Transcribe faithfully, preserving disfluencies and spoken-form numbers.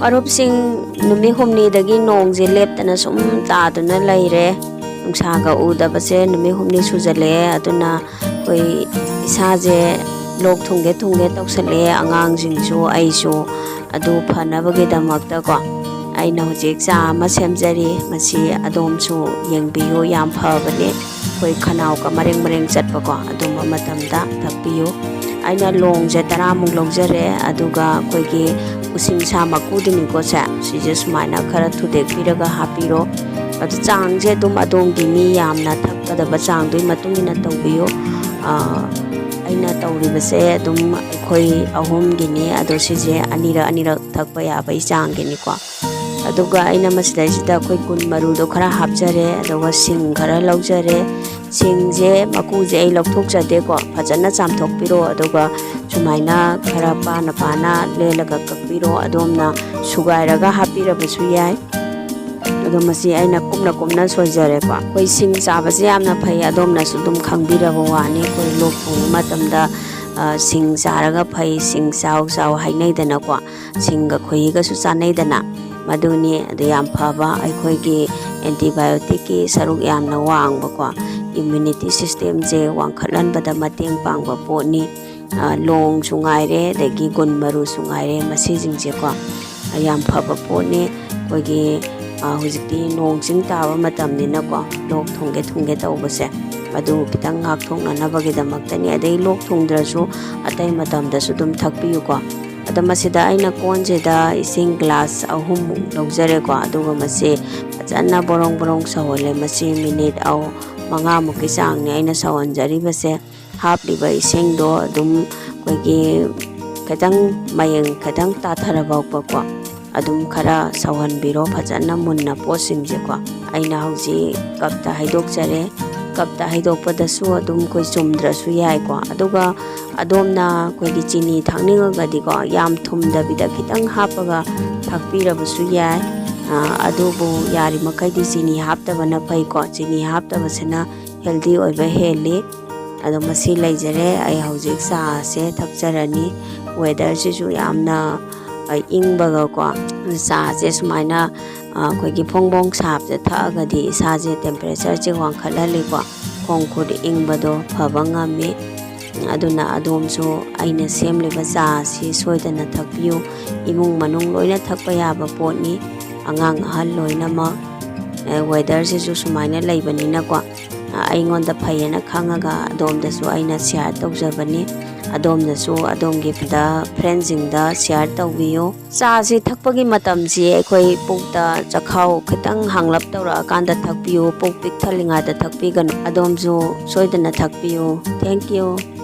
ꯃꯔꯨꯞꯁꯤꯡ, ꯅꯨꯃꯤꯠ ꯍꯨꯝꯅꯤꯗꯒꯤ ꯅꯣꯡꯁꯦ ꯂꯦꯞꯇꯅ ꯁꯨꯝ ꯇꯥꯗꯨꯅ ꯂꯩꯔꯦ꯫ ꯅꯨꯡꯁꯥꯒ ꯎꯗꯕꯁꯦ ꯅꯨꯃꯤꯠ ꯍꯨꯝꯅꯤ ꯁꯨꯖꯜꯂꯛꯑꯦ꯫ ꯑꯗꯨꯅ ꯑꯩꯈꯣꯏ ꯏꯁꯥꯁꯦ ꯂꯣꯛ ꯊꯨꯡꯒꯦ ꯊꯨꯡꯒꯦ ꯇꯧꯁꯜꯂꯛꯑꯦ꯫ ꯑꯉꯥꯡꯁꯤꯡꯁꯨ ꯑꯩꯁꯨ꯫ ꯑꯗꯨ ꯐꯅꯕꯒꯤꯗꯃꯛꯇꯀꯣ, ꯑꯩꯅ ꯍꯧꯖꯤꯛ ꯆꯥ ꯑꯃ ꯁꯦꯝꯖꯔꯤ꯫ ꯃꯁꯤ ꯑꯗꯣꯝꯁꯨ ꯌꯦꯡꯕꯤꯌꯨ, ꯌꯥꯝ ꯐꯕꯅꯦ꯫ ꯑꯩꯈꯣꯏ ꯈꯅꯥꯎꯒ ꯃꯔꯦꯡ ꯃꯔꯦꯡ ꯆꯠꯄꯀꯣ, ꯑꯗꯨꯝꯕ ꯃꯇꯝꯗ ꯊꯛꯄꯤꯌꯨ꯫ ꯑꯩꯅ ꯂꯣꯡꯁꯦ ꯇꯔꯥꯃꯨꯛ ꯂꯧꯖꯔꯦ, ꯑꯗꯨꯒ ꯑꯩꯈꯣꯏꯒꯤ ꯎꯁꯤꯡꯁꯥ ꯃꯀꯨꯗꯨꯅꯤꯀꯣ ꯁꯦ, ꯁꯤꯁꯦ ꯁꯨꯃꯥꯏꯅ ꯈꯔ ꯊꯨꯗꯦꯛꯄꯤꯔꯒ ꯍꯥꯞꯄꯤꯔꯣ꯫ ꯑꯗꯨ ꯆꯥꯡꯁꯦ ꯑꯗꯨꯝ ꯑꯗꯣꯝꯒꯤ ꯃꯤ ꯌꯥꯝꯅ ꯊꯛꯀꯗꯕ ꯆꯥꯡꯗꯨꯒꯤ ꯃꯇꯨꯡ ꯏꯟꯅ ꯇꯧꯕꯤꯌꯨ꯫ ꯑꯥ, ꯑꯩꯅ ꯇꯧꯔꯤꯕꯁꯦ ꯑꯗꯨꯝ ꯑꯩꯈꯣꯏ ꯑꯍꯨꯝꯒꯤꯅꯤ, ꯑꯗꯣ ꯁꯤꯁꯦ ꯑꯅꯤꯔꯛ ꯑꯅꯤꯔꯛ ꯊꯛꯄ ꯌꯥꯕꯒꯤ ꯆꯥꯡꯒꯤꯅꯤꯀꯣ꯫ ꯑꯗꯨꯒ ꯑꯩꯅ ꯃꯁꯤꯗꯩꯁꯤꯗ ꯑꯩꯈꯣꯏ ꯒꯨꯟ ꯃꯔꯨꯗꯣ ꯈꯔ ꯍꯥꯞꯆꯔꯦ, ꯑꯗꯨꯒ ꯁꯤꯡ ꯈꯔ ꯂꯧꯖꯔꯦ꯫ ꯁꯤꯡꯁꯦ ꯃꯀꯨꯁꯦ ꯑꯩ ꯂꯧꯊꯣꯛꯆꯗꯦꯀꯣ, ꯐꯖꯅ ꯆꯥꯝꯊꯣꯛꯄꯤꯔꯣ, ꯑꯗꯨꯒ ꯁꯨꯃꯥꯏꯅ ꯈꯔ ꯄꯥꯅ ꯄꯥꯅ ꯂꯦꯜꯂꯒ ꯀꯛꯄꯤꯔꯣ꯫ ꯑꯗꯣꯝꯅ ꯁꯨꯒꯥꯏꯔꯒ ꯍꯥꯞꯄꯤꯔꯕꯁꯨ ꯌꯥꯏ꯫ ꯑꯗꯣ ꯃꯁꯤ ꯑꯩꯅ ꯀꯨꯞꯅ ꯀꯨꯞꯅ ꯁꯣꯏꯖꯔꯦꯀꯣ꯫ ꯑꯩꯈꯣꯏ ꯁꯤꯡ ꯆꯥꯕꯁꯦ ꯌꯥꯝꯅ ꯐꯩ, ꯑꯗꯣꯝꯅꯁꯨ ꯑꯗꯨꯝ ꯈꯪꯕꯤꯔꯕ ꯋꯥꯅꯤ꯫ ꯑꯩꯈꯣꯏ ꯂꯣꯛ ꯊꯨꯡꯕ ꯃꯇꯝꯗ, ꯑ, ꯁꯤꯡ ꯆꯥꯔꯒ ꯐꯩ, ꯁꯤꯡ ꯆꯥꯎ ꯆꯥꯎ ꯍꯥꯏꯅꯩꯗꯅꯀꯣ, ꯁꯤꯡꯒ ꯈꯣꯏꯍꯤꯒꯁꯨ ꯆꯥꯅꯩꯗꯅ꯫ ꯃꯗꯨꯅꯤ꯫ ꯑꯗꯨ ꯌꯥꯝ ꯐꯕ, ꯑꯩꯈꯣꯏꯒꯤ ꯑꯦꯟꯇꯤꯕꯥꯏꯑꯣꯇꯤꯛꯀꯤ ꯁꯔꯨꯛ ꯌꯥꯝꯅ ꯋꯥꯡꯕꯀꯣ, ꯏꯝꯃ꯭ꯌꯨꯅꯤꯇꯤ ꯁꯤꯁꯇꯦꯝꯁꯦ ꯋꯥꯡꯈꯠꯍꯟꯕꯗ ꯃꯇꯦꯡ ꯄꯥꯡꯕ ꯄꯣꯠꯅꯤ꯫ ꯑ, ꯂꯣꯡꯁꯨ ꯉꯥꯏꯔꯦ, ꯑꯗꯒꯤ ꯒꯨꯟ ꯃꯔꯨꯁꯨ ꯉꯥꯏꯔꯦ, ꯃꯁꯤꯁꯤꯡꯁꯦꯀꯣ ꯌꯥꯝ ꯐꯕ ꯄꯣꯠꯅꯤ꯫ ꯑꯩꯈꯣꯏꯒꯤ, ꯑ, ꯍꯧꯖꯤꯛꯇꯤ ꯅꯣꯡ ꯆꯤꯡ ꯇꯥꯕ ꯃꯇꯝꯅꯤꯅꯀꯣ, ꯂꯣꯛ ꯊꯨꯡꯒꯦ ꯊꯨꯡꯒꯦ ꯇꯧꯕꯁꯦ, ꯑꯗꯨ ꯈꯤꯇꯪ ꯉꯥꯛꯊꯣꯛꯅꯅꯕꯒꯤꯗꯃꯛꯇꯅꯤ꯫ ꯑꯗꯩ ꯂꯣꯛ ꯊꯨꯡꯗ꯭ꯔꯁꯨ ꯑꯇꯩ ꯃꯇꯝꯗꯁꯨ ꯑꯗꯨꯝ ꯊꯛꯄꯤꯌꯨꯀꯣ꯫ ꯑꯗꯣ ꯃꯁꯤꯗ ꯑꯩꯅ ꯀꯣꯟꯁꯤꯗ ꯏꯁꯤꯡ ꯒ꯭ꯂꯥꯁ ꯑꯍꯨꯝꯃꯨꯛ ꯂꯧꯖꯔꯦꯀꯣ, ꯑꯗꯨꯒ ꯃꯁꯤ ꯐꯖꯅ ꯕꯣꯔꯣꯡ ꯕꯣꯔꯣꯡ ꯁꯧꯍꯜꯂꯦ꯫ ꯃꯁꯤ ꯃꯤꯅꯤꯠ ꯑꯍꯨꯝ, ꯃꯉꯥꯃꯨꯛꯀꯤ ꯆꯥꯡꯅꯦ ꯑꯩꯅ ꯁꯧꯍꯟꯖꯔꯤꯕꯁꯦ꯫ ꯍꯥꯞꯂꯤꯕ ꯏꯁꯤꯡꯗꯣ ꯑꯗꯨꯝ ꯑꯩꯈꯣꯏꯒꯤ ꯈꯤꯇꯪ ꯃꯌꯦꯡ ꯈꯤꯇꯪ ꯇꯥꯊꯔ ꯐꯥꯎꯕꯀꯣ, ꯑꯗꯨꯝ ꯈꯔ ꯁꯧꯍꯟꯕꯤꯔꯣ, ꯐꯖꯅ ꯃꯨꯟꯅ ꯄꯣꯠꯁꯤꯡꯁꯦꯀꯣ꯫ ꯑꯩꯅ ꯍꯧꯖꯤꯛ ꯀꯞꯇ ꯍꯩꯗꯣꯛꯆꯔꯦ꯫ ꯀꯞꯇ ꯍꯩꯗꯣꯛꯄꯗꯁꯨ ꯑꯗꯨꯝ ꯑꯩꯈꯣꯏ ꯆꯨꯝꯗ꯭ꯔꯁꯨ ꯌꯥꯏꯀꯣ꯫ ꯑꯗꯨꯒ ꯑꯗꯣꯝꯅ ꯑꯩꯈꯣꯏꯒꯤ ꯆꯤꯅꯤ ꯊꯥꯛꯅꯤꯡꯉꯒꯗꯤꯀꯣ, ꯌꯥꯝ ꯊꯨꯝꯗꯕꯤꯗ ꯈꯤꯇꯪ ꯍꯥꯞꯄꯒ ꯊꯥꯛꯄꯤꯔꯕꯁꯨ ꯌꯥꯏ꯫ ꯑ, ꯑꯗꯨꯕꯨ ꯌꯥꯔꯤꯃꯈꯩꯗꯤ ꯆꯤꯅꯤ ꯍꯥꯞꯇꯕꯅ ꯐꯩꯀꯣ꯫ ꯆꯤꯅꯤ ꯍꯥꯞꯇꯕꯁꯤꯅ ꯍꯦꯜꯗꯤ ꯑꯣꯏꯕ ꯍꯦꯜꯂꯤ꯫ ꯑꯗꯣ ꯃꯁꯤ ꯂꯩꯖꯔꯦ꯫ ꯑꯩ ꯍꯧꯖꯤꯛ ꯆꯥꯁꯦ ꯊꯛꯆꯔꯅꯤ꯫ ꯋꯦꯗꯔꯁꯤꯁꯨ ꯌꯥꯝꯅ ꯏꯪꯕꯒꯀꯣ, ꯆꯥꯁꯦ ꯁꯨꯃꯥꯏꯅ ꯑꯩꯈꯣꯏꯒꯤ ꯐꯣꯡ ꯐꯣꯡ ꯁꯥꯕꯁꯦ ꯊꯛꯑꯒꯗꯤ ꯏꯁꯥꯁꯦ temperatureꯁꯦ ꯋꯥꯡꯈꯠꯍꯜꯂꯤꯀꯣ, ꯈꯣꯡ ꯈꯨꯠ ꯏꯪꯕꯗꯣ ꯐꯕ ꯉꯝꯃꯤ꯫ ꯑꯗꯨꯅ ꯑꯗꯣꯝꯁꯨ ꯑꯩꯅ ꯁꯦꯝꯂꯤꯕ ꯆꯥ ꯑꯁꯤ ꯁꯣꯏꯗꯅ ꯊꯛꯄꯤꯌꯨ꯫ ꯏꯃꯨꯡ ꯃꯅꯨꯡ ꯂꯣꯏꯅ ꯊꯛꯄ ꯌꯥꯕ ꯄꯣꯠꯅꯤ, ꯑꯉꯥꯡ ꯑꯍꯜ ꯂꯣꯏꯅꯃꯛ꯫ Weatherꯁꯤꯁꯨ ꯁꯨꯃꯥꯏꯅ ꯂꯩꯕꯅꯤꯅꯀꯣ, ꯑꯩꯉꯣꯟꯗ ꯐꯩꯌꯦꯅ ꯈꯪꯉꯒ ꯑꯗꯣꯝꯗꯁꯨ ꯑꯩꯅ share ꯇꯧꯖꯕꯅꯤ꯫ ꯑꯗꯣꯝꯅꯁꯨ ꯑꯗꯣꯝꯒꯤ friendꯁꯤꯡꯗ share ꯇꯧꯕꯤꯌꯨ꯫ ꯆꯥꯁꯤ ꯊꯛꯄꯒꯤ ꯃꯇꯝꯁꯤ ꯑꯩꯈꯣꯏ ꯄꯨꯛꯇ ꯆꯈꯥꯎ ꯈꯤꯇꯪ ꯍꯥꯡꯂꯞ ꯇꯧꯔꯛꯑꯀꯥꯟꯗ ꯊꯛꯄꯤꯌꯨ꯫ ꯄꯨꯛ ꯄꯤꯛ ꯊꯜꯂꯤꯉꯩꯗ ꯊꯛꯄꯤꯒꯅꯨ꯫ ꯑꯗꯣꯝꯁꯨ ꯁꯣꯏꯗꯅ ꯊꯛꯄꯤꯌꯨ꯫ Thank you꯫